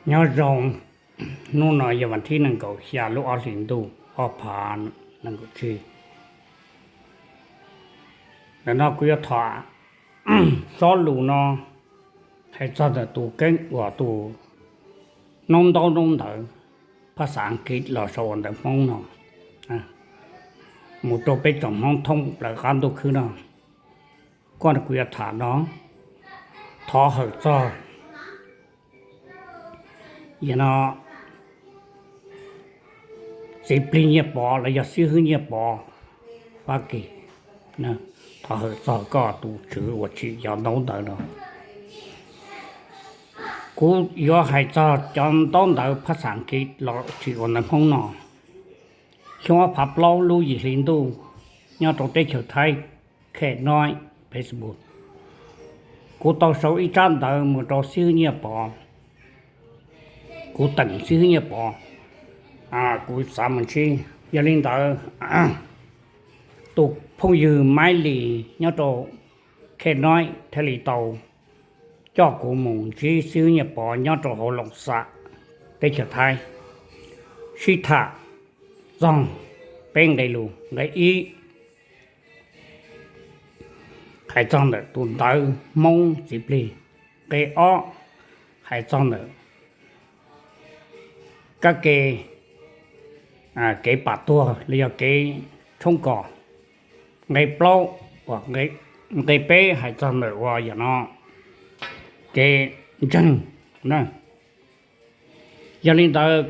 Nyob zoo, hnub no yog vas thib nees nkaum xya lub ob hlis ntuj ob phav nees nkaum tsib. Ntawm no kuv yuav tham xob lus no hais txog ntawm tus keeb uas tus noob ntaub noob ntawv phab xav Askiv los sau ua ntawv Hmoob no mus rau peb tsoom Hmoob thoob plaws qab ntuj khwb no. Koj kuv yuav tham no thov hawm txog yog no txiv plig Nyiaj Pov los yog xib hwb Nyiaj Pov Fab Kis, thov hawm txog koj tus tswv uas tsim cov ntaub ntawv no. Kuv yuav hais txog cov ntaub ntawv phab xav Askiv los tsim ua ntawv Hmoob no. Xyoo ob phav plaub lub yim hli ntuj nyob rau teb chaws Thaib, Khe Noib, Facebook, kuv tau sau ib tsab ntawv mus rau xib hwb Nyiaj Pov. Kuv teem xib hwb Nyiaj Pov, kuv xav mus ntsib. Yog li ntawd, tus phooj ywg Maib Lis nyob rau Khe Noib thiaj li tau coj kuv mus ntsib xib hwb Nyiaj Pov nyob rau hauv Loos Xam, teb chaws Thaib, sib tham txog peb nqe lus. Nqe ib, hais txog ntawm tus ntawv Hmoob txiv plig. Nqe ob, hais txog ntawm kab ke, kev pam tuag los yog kev tshoob kos. Nqe plaub, nqe peb hais txog ntawm uas yog no kev ntseeg. Yog li ntawd,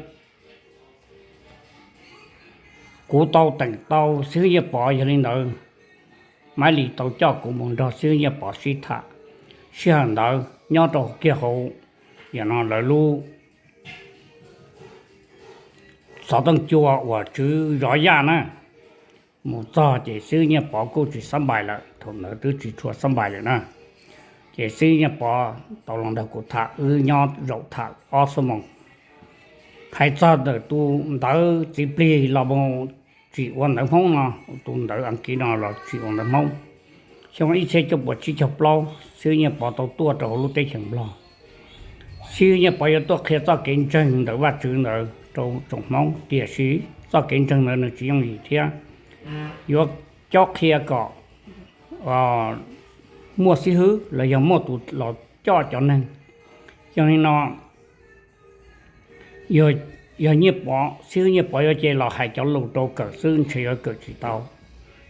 kuv tau teem tau xib hwb Nyiaj Pov, yog li ntawd Maib Lis tau coj kuv mus nrog xib hwb Nyiaj Pov sib tham. Sij hawm ntawd nyob rau kiag hauv yog no lawv lub xov tooj cua uas tswv zov yaj na. Mus txog ces xib hwb Nyiaj Pov kuj tsis xab npais lawm, thaum ntawd twb tsis tshua xab npais lawm na. Ces xib hwb Nyiaj Pov tau los nrog kuv tham, wb nyob zaum tham ob xuab moos. Hais txog ntawm tus ntawv txiv plig los mus tsim ua ntawv Hmoob no, tus ntawv Askiv no los tsim ua ntawv Hmoob. Xyoo ib txhiab cuaj puas tsib caug plaub xib hwb Nyiaj Pov tau tuaj rau hauv lub teb chaws Nplog. Xib hwb Nyiaj Pov yuav tuaj qhia txoj kev ntseeg ntawm Vajtswv ntawd rau tsoom Hmoob, tiam sis txoj kev ntseeg ntawd nws tsis yooj yim thiab yuav cob qhia kom muaj xib hwb los yog muaj tus los coj cov neeg. Yog li no, yog Nyiaj Pov, xib hwb Nyiaj Pov yuav cia los hais cov lus rau kawm xwb ntshe yuav kawm tsis tau.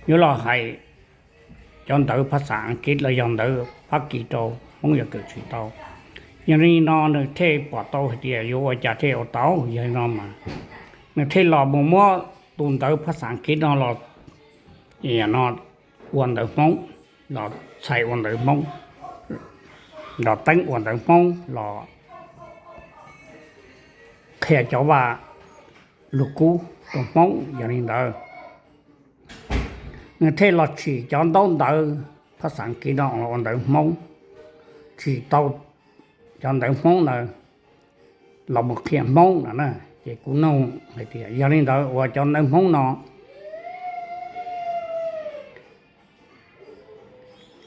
Yuav los hais cov ntawv phab xav Askiv los yog ntawv Fab Kis rau Hmoob yuav kawm tsis tau. Yog li no nws thiaj pom tau hais tias yuav ua cas thiaj ua tau. Yog li no mas nws thiaj los mus muab tus ntawv phab xav Askiv no los no ua ntawv Hmoob, los txhais ua ntawv Hmoob, los teeb ua ntawv Hmoob, los qhia cov vaj lug kub rau Hmoob. Yog li ntawd, nws thiaj los tsim cov ntaub ntawv phab xav Askiv no los ua ntawv Hmoob, tsim tau cov ntawv Hmoob ntawd los mus qhia Hmoob no na. Ces kuv nug hais tias yog li ntawd ua cov ntawv Hmoob no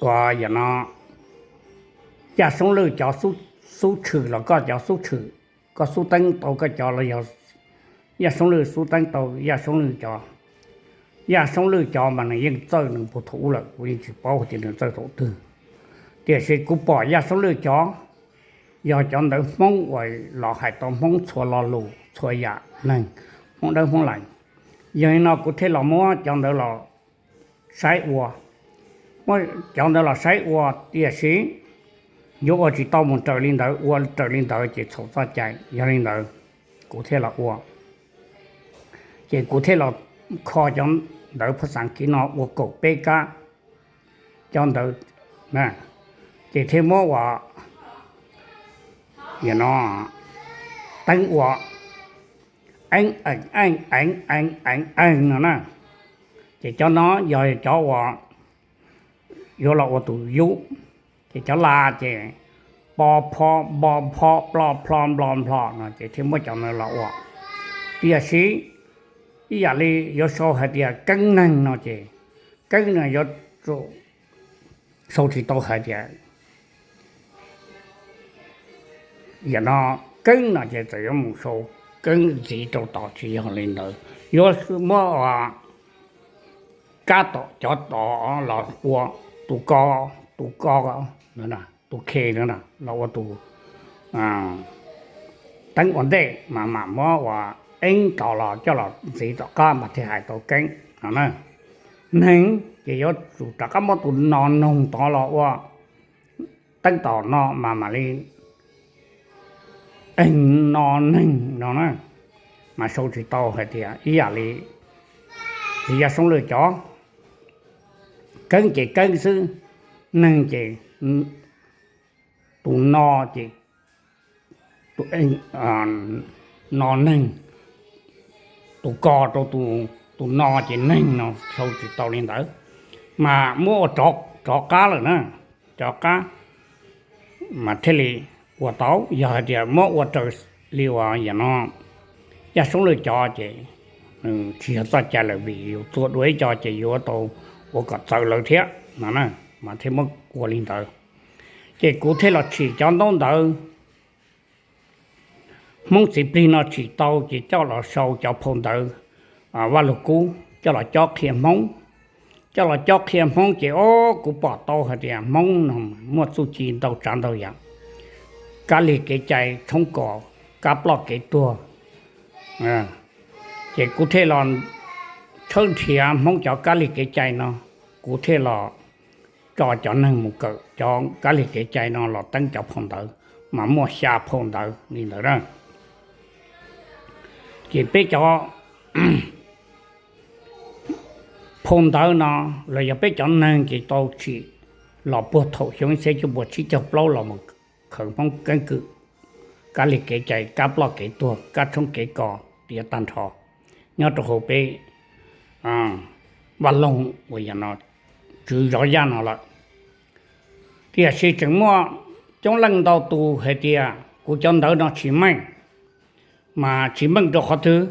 ua yam no, Yaj Soob Lwj cov xub tshwm los koj cov xub tshwm, koj xub teeb tau koj cov los yog Yaj Soob Lwj xub teeb tau Yaj Soob Lwj cov. Yaj Soob Lwj cov mas nws yeej txawj nws puag thaum ub lawm, kuv yeej tsis paub hais tias nws txawj thaum twg, tiam sis kuv pom Yaj Soob Lwj cov yog cov ntawv Hmoob uas los hais tau Hmoob txhua lo lus txhua yam neeg, Hmoob dawb Hmoob laim. Yog li no kuv thiaj los muab cov ntawd los saib ua, muab cov ntawd los saib ua, tiam sis yuav ua tsis tau mus raws li ntawd, ua raws li ntawd ces txhaum txoj cai. Yog li ntawd kuv thiaj los ua, ces kuv thiaj los kho cov ntawv phab xav Askiv no ua kaum peb kab cov ntawv, ces thiaj muab ua no teeb ua eeb eem eej eev eev eev eev no na. Ces cov no yog cov uas yuav los ua tus yub, ces cov las ces po pho npo npho plo plho nplo nplho no ces thiaj muab cov ntawd los ua. Tiam sis ib yam li yuav sau hais tias keeb neeg no ces keeb neeg yuav tsum sau tsis tau hais tias yam no Keeb no ces txawm yuav mus sau Keeb ntxiv rau tod, tsis yog li ntawd. Yuav muab ua kab tom cov tod los ua tus ko, tus ko, tus khe no los ua tus teeb ua ntej, mas mam muab ua Eeb tod los coj los ntxiv tom qab mas thiaj hais tau Keeb no na. Neeg ces yuav tsum rov qab muab tus no noog tod los ua teeb tom no mas mam li Eeg no neeg no na. Mas sau tsis tau hais tias ib yam li txiv Yaj Soob Lwj cov, Keeb ces Keeb xwb, neeg ces tus no ces tus no neeg, tus ko rau tus no ces neeg no, sau tsis tau li ntawd. Mas muab ua rov qab lawm na, rov qab mas thiaj li ua tau. Yog hais tias muab ua raws li uas yam no Yaj Soob Lwj cov ces tsis yog txoj cai lawm, vim yus txua dua ib co ces yuav tau ua kom txawv lawv thiab no na, mas thiaj muab ua li ntawd. Ces kuv thiaj los tsim cov ntaub ntawv Hmoob Txiv Plig no tsim tau ces coj los sau cov phau ntawv Vaj Lug Kub coj los cob qhia Hmoob. Coj los cob qhia Hmoob ces o, kuv pom tau hais tias Hmoob no muaj txuj ci ntau tsav ntau yam, kab lig kev cai tshoob kos, kab ploj kev tuag. Ces kuv thiaj los tshawb nrhiav Hmoob cov kab lig kev cai no, kuv thiaj los tso cov neeg mus kawm cov kab lig kev cai no los teeb cov phau ntawv, mas muaj xya phau ntawv li ntawd na. Ces peb cov phau ntawv no los yog peb cov neeg ces tau tsim los puag thaum xyoo ib txhiab cuaj puas tsib caug plaub los mus khaws Hmoob keeb kwm, kab lig kev cai, kab ploj kev tuag, kab tshoob kev kos tiav tag nrho nyob rau hauv peb vaj loog uas yog no, tswv zov yaj no lawm. Tiam sis tseem muaj coob leej ntau tus hais tias kuv cov ntawv no tsis meej, mas tsis meej rau qhov twg?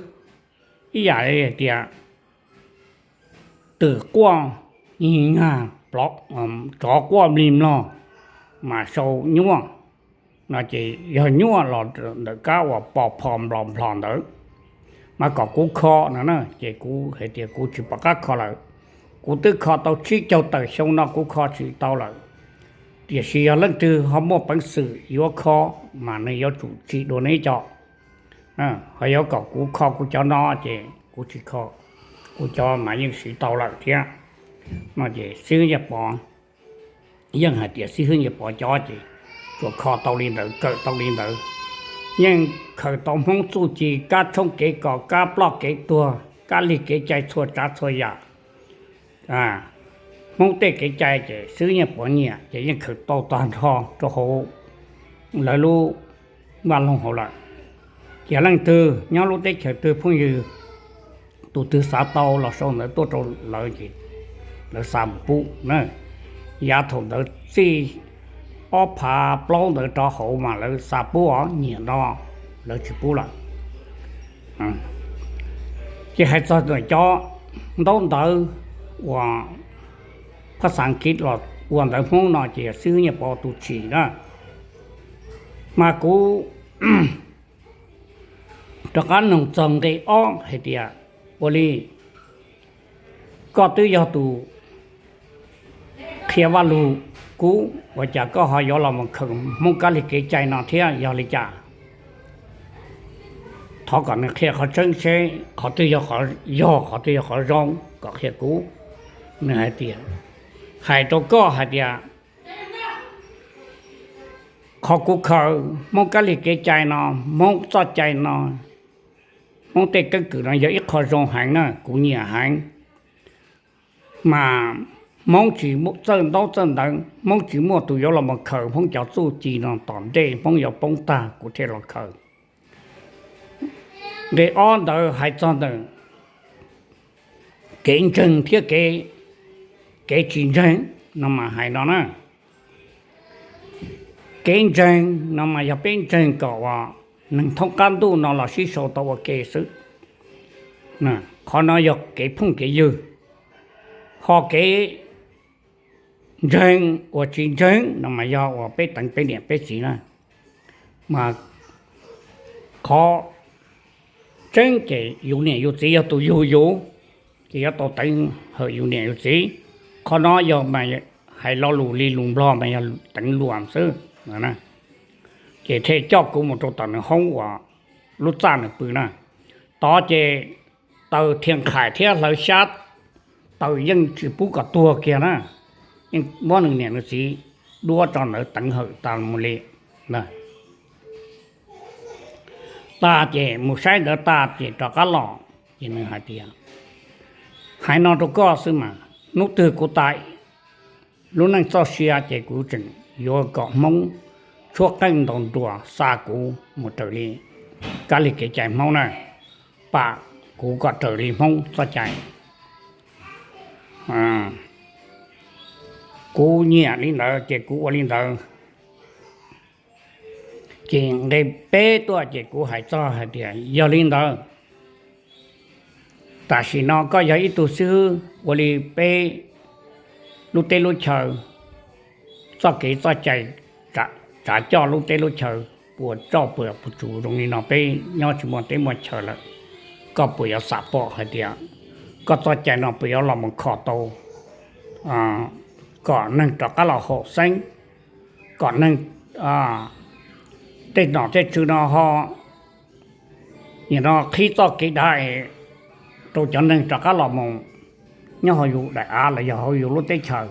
Ib yam li hais tias twm quaj nyig nyag, tsov quaj mlig mlog, mas sau nyuaj no ces yog nyuaj los ntawm kab uas pos phos nplos nplhos ntawd. Mas kom kuv kho no na ces kuv hais tias kuv tsis pom qab kho lawm. Kuv twb kho tau tsib caug tawm xyoo no kuv kho tsis tau lawm. Tiam sis yog leej twg ho muaj peev xwm yuav kho, mas nws yuav tsum tsim dua neb cov. Ho yuav kom kuv kho kuv cov no ces kuv tsis kho, kuv cov mas yeej siv tau lawm thiab. No ces xib hwb Nyiaj Pov yeej hais tias xib hwb Nyiaj Pov cov ces tsuas kho tau li ntawd, kawm tau li ntawd. Yeej khaws tau Hmoob txuj ci, kab tshoob kev kos, kab ploj kev tuag, kab lig kev cai txhua tsav txhua yam. Hmoob tej kev cai ces xib hwb Nyiaj Pov nyiam ces yeej khaws tau tag nrho rau hauv lawv lub vaj loog hauv lawm. Ces leej twg nyob lub teb chaws twg phooj ywg tus twg xav tau los sau ntawv tuaj rau lawv ces lawv xa mus pub na. Yav thaum ntawd txij ob phav plaub ntawd rov hauv mas lawv xa pub os, nyiam no lawv tsis pub lawm. Ces hais txog cov ntaub ntawv uas phaj xaj Askiv los ua ntawv Hmoob no ces xib hwb Nyiaj Pov tus tsim na. Mas kuv rov qab noog txog nqe ob hais tias, ua li koj twb yog tus qhia Vaj Lug Kub, ua cas koj ho yuav los mus khaws Hmoob kab lig kev cai no thiab yog li cas? Thov kom nws qhia qhov tseeb seb qhov twg yog qhov zoo, qhov twg yog qhov zoo kom qhia kuv. Nws hais tias, hais rau koj hais tias qhov kuv khaws Hmoob kab lig kev cai no, Hmoob txoj cai no, Hmoob tej keeb kwm no yog ib qho zoo heev na, kuv nyiam heev. Mas Hmoob tsis muaj txawj ntaub txawj ntawv, Hmoob tsis muaj tus yuav los mus khaws Hmoob cov txuj ci no, tom ntej Hmoob yuav poob tag kuv thiaj los khaws. Nqe ob ntawd hais txog ntawm kev ntseeg thiab kev tsis ntseeg no mas hais no na. Kev ntseeg no mas yog peb ntseeg kom uas neeg thoob qab ntuj no los sib sau tau ua ke xwb. Qhov no yog kev phooj kev ywg. Ho kev ntseeg uas tsis ntseeg no mas yog uas peb teev peb niam peb txiv na. Mas Qhov tseeb ces yus niam yus txiv yog tus yug yus, ces yuav tau teev hawm yus niam yus txiv. Qhov no yog mas hais lo lus li lus Nplog mas yog teev luam xwb. Ces thiaj coj kuv mus rau tom nws hoob uas lub txaj nws pw na. Tod ces taws thiaj nqhais thiab hlawv xyab, taws yeej tsis pub kom tuag kiag na, yeej muab nws niam nws txiv duab tso ntawd teev hawm tas mus li. Tag ces mus saib ntawd tag ces rov qab los, ces nws hais tias, hais no rau koj xwb mas hnub twg kuv tas lub neej txoj sia ces kuv tseem yuav kom Hmoob tshuab qeej ntaus nruas xa kuv mus raws li kab li kev cai Hmoob na, pam kuv kom raws li Hmoob txoj cai. Kuv nyiam li ntawd ces kuv ua li ntawd. Ces nqe peb tuaj ces kuv hais txog hais tias yog li ntawd, tam sim no koj yog ib tug xib hwb ua li peb lub teb lub chaw txoj kev txoj cai, tsav coj lub teb lub chaw puas tsoj puas tsum zoo li no, peb nyob tsis muaj teb muaj chaw lawm. Koj puas yuav xam pom hais tias koj txoj cai no puas yuav los mus kho tau kom neeg rov qab los haum xeeb, kom neeg tej nom tej tswv no ho nim no qhib txoj kev dav es rau cov neeg rov qab los mus nyob hauv yus daim av los yog hauv yus lub teb chaws?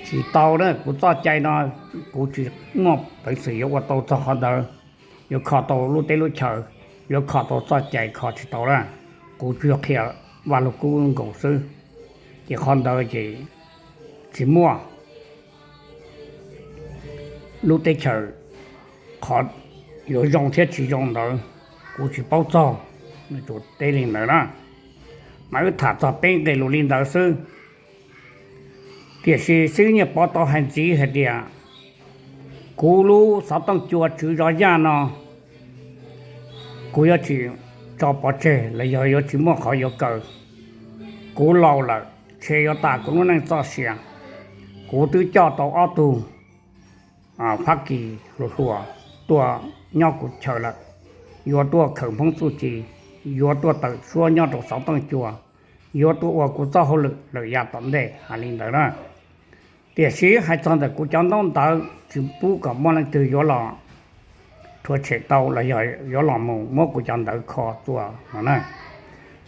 Tsis tau na, kuv txoj cai no kuv tsis muaj peev xwm yuav ua tau txog qhov ntawd, yuav kho tau lub teb lub chaw, yuav kho tau txoj cai kho tsis tau na. Kuv tsuas yog qhia Vaj Lug Kub nkaus xwb, ces qhov ntawd ces tsis muaj lub teb chaws, qhov yuav zoo thiab tsis zoo ntawd kuv tsis paub txog. Nws tsuas teb li ntawd na, mas wb tham txog peb nqe lus li ntawd xwb. Tiam sis xib hwb Nyiaj Pov tau hais ntxiv hais tias kuv lub xov tooj cua tswv zov yaj no kuv yuav tsis tso pov tseg los yog yuav tsis muaj qhov yuav kaw. Kuv laus lawm, ntshe yuav tas kuv lub neej txoj sia. Kuv twb coj tau ob tug Fab Kis hluas hluas tuaj nyob kuv chaw lawm, yuav tuaj khaws Hmoob txuj ci, yuav tuaj tawm suab nyob rau xov tooj cua, yuav tuaj ua kuv txoj hauj lwm lawm yav tom ntej hais li ntawd na. Tiam sis hais txog ntawm kuv cov ntaub ntawv tsis pub kom muaj leej twg yuav los rhuav tshem tau los yog yuav los mus muab kuv cov ntawv kho txua no na.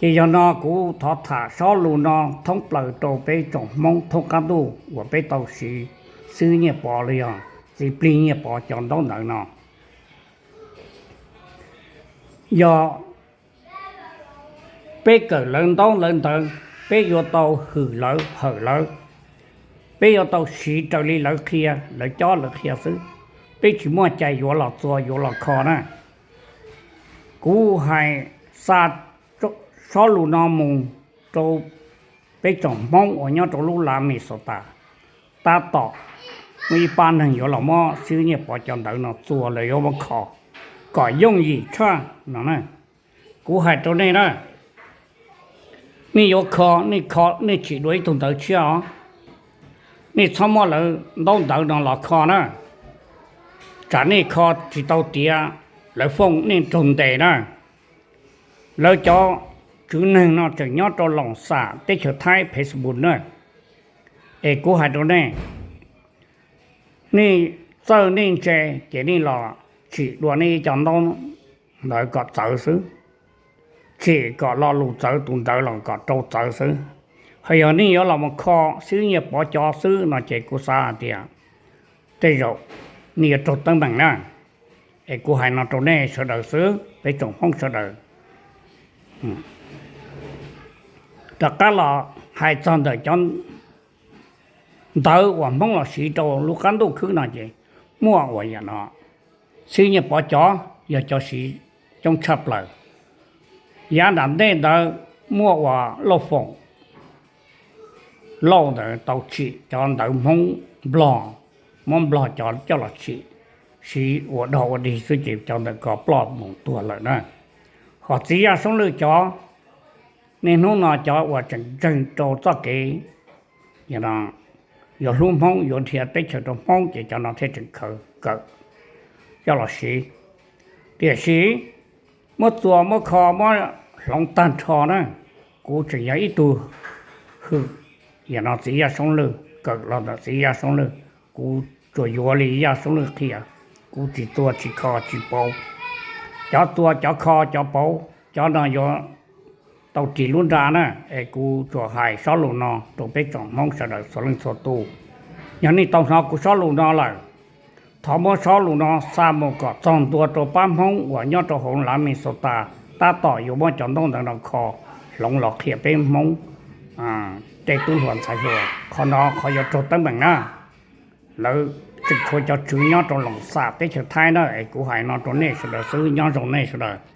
Ces yog no kuv thov tham sob lus no thoob plaws rau peb tsoom Hmoob thoob qab ntuj uas peb tau siv xib hwb Nyiaj Pov los yog txiv plig Nyiaj Pov cov ntaub ntawv no. Yog peb kawm lawv ntaub lawv ntawv, peb yuav tau hwm lawv hawm lawv, peb yuav tau siv raws li lawv qhia, lawv cob lawv qhia xwb. Peb tsis muaj cai yuav los txua yuav los kho na. Kuv hais xa sob lus no mus rau peb tsoom Hmoob uas nyob rau lub lav Minnesota, tab tom muaj ib pab neeg yuav los muab xib hwb Nyiaj Pov cov ntawv no txua, lawv yuav muab kho kom yooj yim tshaj no na. Kuv hais rau nej na, nej yuav kho, nej kho nej tsim dua ib tug ntawv tshiab os. Nej txhob muab lawv ntaub ntawv no los kho na, tsam nej kho tsis tau tiav, lawv fooj nej raug ntes na. Lawv cov tswv neeg no tseem nyob rau Loos Xam teb chaws Thaib, Facebook na. Es kuv hais rau nej, nej txawj nej ntse ces nej los tsim dua nej ib co ntaub ntawv kom txawv xwb, tsim kom lo lus txawv tus ntawv los kom rau txawv xwb. Ho yog nej yuav los mus kho xib hwb Nyiaj Pov cov xwb no ces kuv xav hais tias tej zaum nej yuav raug teeb meem na. Es kuv hais no rau nej sawv daws xwb, peb tsoom Hmoob sawv daws. Rov qab los hais txog ntawm cov ntawv uas Hmoob los siv rau lub qab ntuj khwb no ces muaj uas yam no, xib hwb Nyiaj Pov cov yog cov siv coob tshaj plaws. Yav nram ntej ntawd muaj uas Lauj Foom Lauj ntawd tau tsim cov ntawv Hmoob Nplog, muab Nplog cov coj los tsim, siv ua dog ua dig xwb ces cov ntawd ko ploj mus tuag lawm na. Ho txiv Yaj Soob Lwj cov, niaj hnub no cov uas tseem ntseeg rau txoj kev yuav hlub Hmoob, yuav dhia teb chaws rau Hmoob ces cov no thiaj tseem khaws kawm coj los siv. Tiam sis muab txua muab kho muab hloov tag nrho na. Kuv tseem yog ib tug hwm, yam no txiv Yaj Soob Lwj, kawm los ntawm txiv Yaj Soob Lwj. Kuv tsuas yuav li Yaj Soob Lwj qhia, kuv tsis txua tsis kho tsis pauv. Cov txua cov kho cov pauv cov no yuav tau ris lub nra na, es kuv tsuas hais sob lus no rau peb tsoom Hmoob sawv daws txhua leej txhua tus. Yog nej tau hnov kuv sob lus no lawm, thov muab sob lus no xa mus kom txog ntua rau pab Hmoob uas nyob rau hauv lav Minnesota, tab tom yuav muab cov ntaub ntawv no kho hloov los qhia peb Hmoob tej tub hluas ntxhais hluas. Qhov no qhov yuav raug teeb meem na. Lawv tseem tshuav cov tswv nyob rau Loos Xam teb chaws Thaib na, es kuv hais no rau nej sawv daws xwb, nyob zoo nej sawv daws.